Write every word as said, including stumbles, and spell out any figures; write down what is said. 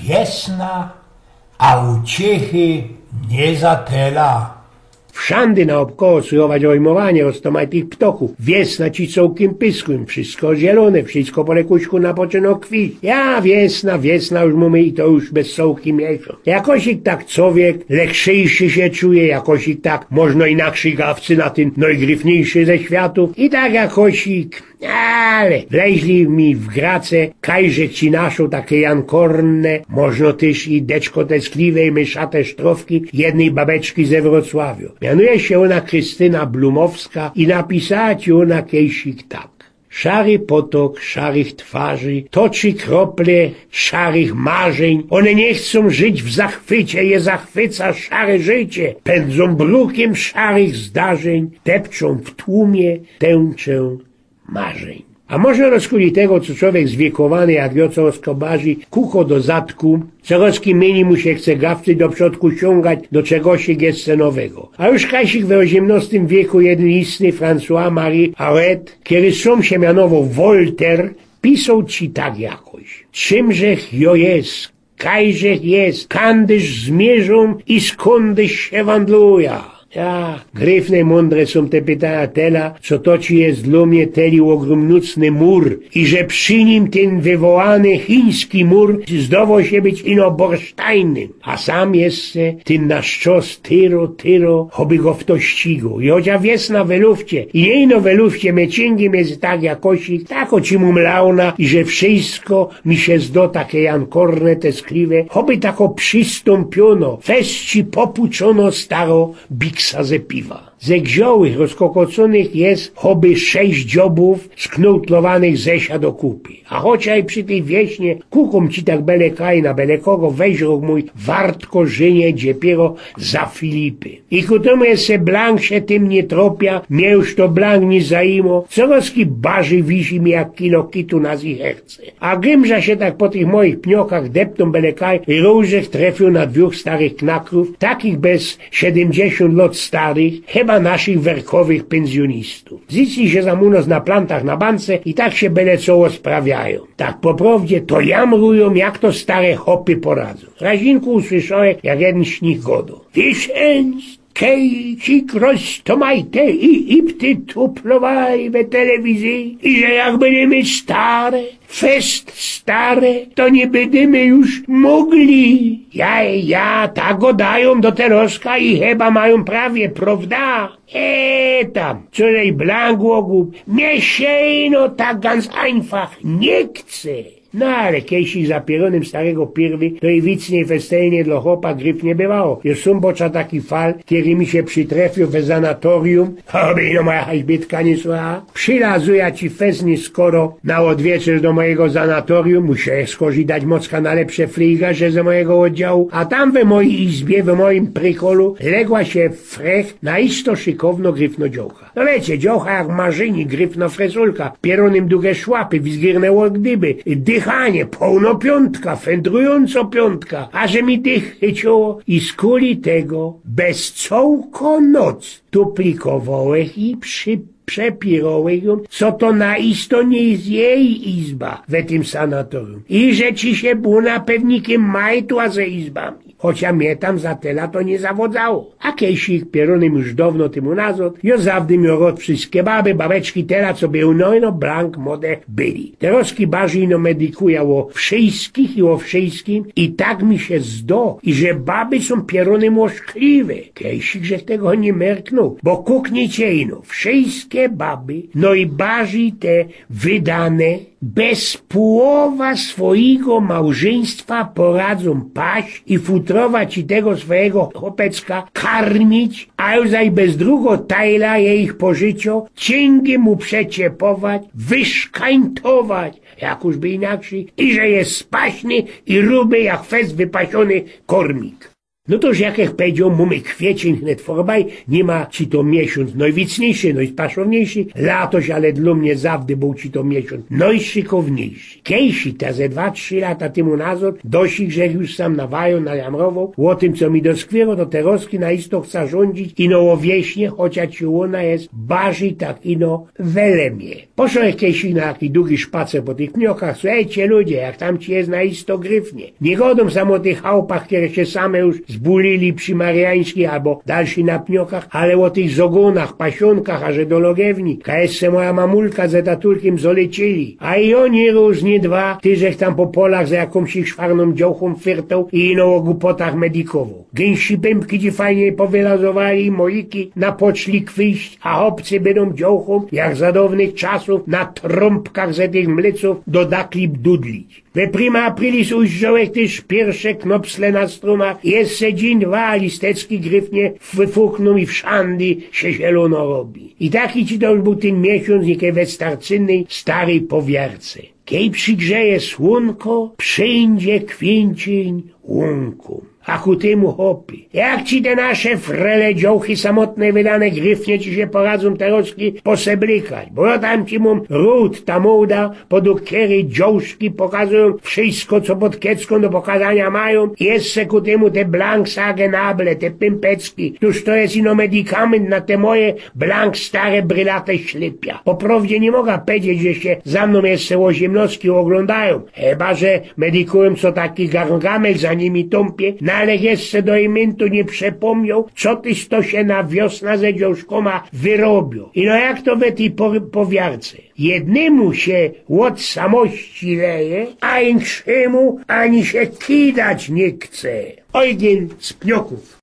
Wiesna, a uciechy niy za tela. Wszandy naôbkoło słychować ôjmowanie roztōmajtych ptochōw. Wiesna ci cołkym pyskōm, wszysko zielōne, wszysko po lekuśku napoczynŏ kwiś. Ja, wiesna, wiesna już mōmy i to już bez cołki miesiōnc. Jakosik tak cowiek lekszyjszy sie czuje, jakosik tak możno inakszyj gawcy na tyn nojgryfniyjszy ze światōw. I tak jakosik, ale wleźli mi w grace, kajże ci naszoł take jankorne, możno tyż i deczko teskliwej myszate sztrofki jednyj babeczki ze Wrocławiŏ. Mianuje sie ôna Krystyna Blumowska i napisała ci ôna kejsik tak. Szary potok szarych twarzy toczy krople szarych marzyń. Ône niy chcōm żyć w zachwycie, je zachwyca szare życie. Pędzōm brukym szarych zdarzyń, depczōm w tłumie tęczã marzyń. A możno rozkuli tego, co cowiek zwiekowany, jak wiocołowsko barzi, kuko do zadku, coroz miyni mu sie chce gawcy do przodku siōngać do czegosik jeszcze nowego. A już kajsik we ôziymnostym wieku jedyn istny François-Marie Arouet, kery sōm sie mianowoł Wolter, pisoł ci tak jakoś: Czymżech jŏ jest, kajżech jest, kandys zmiyrzōm i skōndys sie wandluja. Ja, gryfne, mōndre sōm te pytania tela, co to ci jest dlō mie teli ôgrōmnōcny mur i że przi nim tyn wywołany chiński mur zdowoł sie być ino borsztajnym, a sam jeszcze tyn na szczos tyro, tyro, choby go fto ścigoł. I chociŏż wiesna we lufcie i niy ino we lufcie, mie cyngi mie tak jakosik, tako ci mōm launa i że wszysko mi sie zdo take jankorne, teskliwe, choby tako przistōmpiōno, fest ci popuczōno staro biksa ze piwa. Ze grziołych, rozkokocōnych jest choby sześć dziobōw, sknōłtlowanych ze sia do kupy. A chociŏż i przi tyj wiesnie kukōm ci tak bele kaj na bele kogo, weź rok mōj wartko żynie dziepiero za Filipy. I ku tōmu jeszcze blank sie tym niy tropia, mie już to blank niy zajimo, coroz barzi wisi mi jak kilo kitu na zicherce. A gymżech sie tak po tych moich pniokach depnōm bele kaj, i rōżech trefiōł na dwōch starych knakrōw, takich bez siedymdziesiōnt lŏt starych, chyba naszych werkowych pynzjōnistōw. Zycli sie za mōnoc na plantach na bance i tak sie bele co ôsprawiajōm. Tak po prowdzie to jamrujōm, jak to stare chopy poradzōm. Razinku usłyszołech, jak jedyn z nich godo: Wiysz, Eńst, kejsik roztōmajte i ipty tuplowali we telewizyji, i że jak bydymy stare, fest stare, to niy bydymy już mōgli. Ja, ja, tak godajōm do terozka i chyba majōm prawie, prowda? E, tam, co żeś blank ôgup, mie sie ino tak ganz einfach niy chce. No ale kejsik za pierōnym starego pirwy, to i wicnie, festelnie dlŏ chopa gryfnie bywało. Jŏ sōm bŏcza taki fal, kery mi sie przitrefiōł we zanatorium, oby ino moja haźbitka niy słała. Przilazuja ci fest niy skoro na ôdwieczōr do mojigo zanatorium, musiołech skorzidać mocka na lepsze fligarze ze mojigo ôddziału, a tam we mojij izbie, we mojim prikolu legła sie frech, na isto szykowno gryfno dziołcha. No wiycie, dziołcha jak marzyni, gryfno fresulka, pierōnym duge szłapy, wizgirne ôgdyby, dychanie, połno piōntka, fendrujōnco piōntka, a że mi dych chyciło i skuli tego bez cołko noc tuplikowołech i przi-, przepirołech jōm, co to na isto niy jest jej izba we tym sanatorium. I że ci sie bōna pewnikym majtła ze izbami. Chocia mie tam za te lato niy zawodzało. A kejsik, pierōnym już downo tymu nazŏd, jŏ zawdy mioł rŏd wszyjske baby, babeczki tela, co były, no, no, blank mode byli. Terozki barzi ino medikuja ô wszyjskich i ô wszyjskim i tak mi sie zdo, iże baby sōm pierōnym ôszkliwe. Kejsik żech tego niy merknōł, bo kuknijcie ino, wszyjske baby, no i barzi te wydane, bez połowa swojigo małżyństwa poradzōm paś i futrować i tego swojigo chopecka karmić, a już zaj bez drugo tajla jejich pożyczŏ, ciyngi mu przeciepować, wyszkańtować, jak już by inakszyj, iże jest spaśny i ruby jak fest wypasiōny kormik. No to już jak jech pedzioł, mōmy kwieczyń wnet forbaj, niy ma ci to miesiōnc nojwicniyjszy, nojspaszowniejszy, latoś, ale dlō mie zawdy bōł ci to miesiōnc nojszykowniejszy. Kejsi, ta ze dwa, trzi lata tymu nazod, dosik żech już sam nawajoł, najamrowoł ô tym, co mi doskwiero, to terozki na isto chca rzōndzić, ino ô wieśnie, chociaż i ôna je barzij tak ino we lemie. Poszoł jech kejsi na taki dugi szpacer po tych pniokach. Suchejcie, ludzie, jak tam ci je na isto gryfnie. Niy godōm sam ô tych chałpach, kere sie same już zbulili przi Mariańskij abo dalszyj na pniokach, ale ô tych zogōnach, pasiōnkach, a że do logewni, kaj jeszcze moja mamulka ze tatulkiym zolyczyli. A i ôni rōz niy dwa, tyż żech tam po polach za jakōmś szwarnōm dziołchōm fyrtoł i ino ô gupotach medikowoł. Gynsi pympki ci fajnie powylazowali, mojiki na poczlik wyjść, a chopcy bydōm dziołchōm, jak za downych czasōw, na trōmpkach ze tych mlycōw do dakli dudlić. We prima aprilis uzdrzoł jech tyż piyrsze knopsle na strōmach, jeszcze dziyń dwa, a listeczki gryfnie wyfuknōm i wszandy sie zielōno robi. I taki ci to już bōł tyn miesiōnc, niykej we starcynyj, staryj powiarce. Kej przigrzeje słōnko, przińdzie kwiyńczyń łōnkōm. A ku tymu, chopy, jak ci te nasze frele dziołchy samotne wydane gryfnie ci sie poradzōm terozki poseblykać, bo jŏ tam ci mōm rōd, ta moda, podug kerej dziołszki pokazujōm wszysko, co pod kecką do pokazaniŏ majōm, i jeszcze ku tymu te blank sagenable, te pympecki. Tuż to je ino medikamynt na te moje blank stare brylate ślypia. Po prowdzie niy moga pedzieć, że sie za mnōm jeszcze ôziymnostki ôglōndajōm. Chyba że medikujōm, co taki gargamel za nimi tōmpie, no ale jeszcze do imyntu niy przepōmnioł, co tyż to sie na wiosna ze dziołszkōma wyrobio. Ino jak to we tyj po-, powiarce. Jednymu sie ôd samości leje, a inkszymu ani sie kidać niy chce. Ojgyn z Pniokōw.